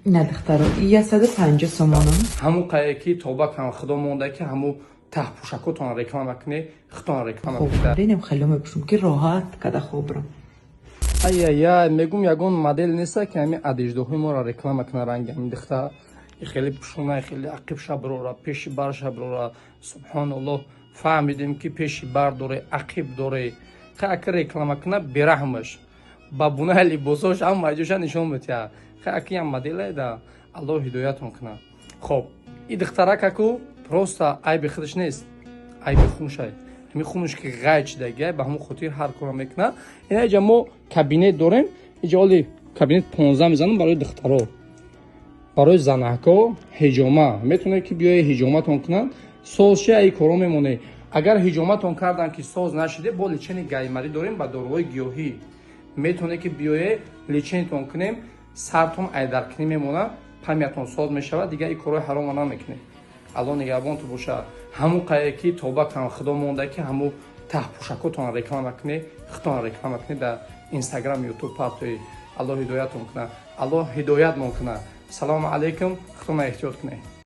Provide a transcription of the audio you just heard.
Ина, духтаро, 150 сомонам. Ҳамун қае ки тоба кан, худо монда, ки ҳамун таҳпӯшакотон реклама кунед, худтон реклама Хоб кунед. Бинем, хеле мепӯшам, ки роҳат када хобрам. Ай-яй, мегум, ягон модел неста, ки ҳамин одежда ҳои моро реклама кунад, ранги ҳамин духтар хеле пӯшона, хеле ақибша бирора, пеши барша бирора. Субҳоналлоҳ, фаҳмидем, ки пеши бар доре, ақиб доре. Ха, ака реклама кунад, бераҳмаш ба бунаи либосош ҳама ҷоша нишон метиҳад. Ха, аки ям моделайда, Аллоҳ ҳидоятон кунад. Хоб, и духтаракаку просто айби худаш нест, айби хуншай, ҳамин хунаш ки ғайб шидагиай, ба ҳамон хотир ҳар кора мекунад. Ина иҷа мо кабинет дорем, иҷа оли кабинет 15 мезанам барои духтаро, барои занаҳко ҳиҷома. Метавонед, ки биёе, ҳиҷоматон кунанд, соз ши, аи коро мемонед. Агар ҳиҷоматон кардан, ки соз нашиде, бо лечение гайморит дорем, ба доруҳои гиёҳӣ. Метавонед, ки биёе, лечение тон кунем, сартон айдаркунӣ мемонад, памятон соз мешавад, дигар ин корҳои ҳарома намекунед. Аллоҳ нигаҳбонту бошад. Ҳамун қае ки тоба кан, худо монда, ки ҳамун таҳпӯшакотон реклама кунед, худтон реклама кунед, дар Инстаграм, Ютуб партои. Аллоҳ ҳидоятон кунад, Аллоҳ ҳидоятмон кунад. Салому алайкум, худтона эҳтиёт кунед.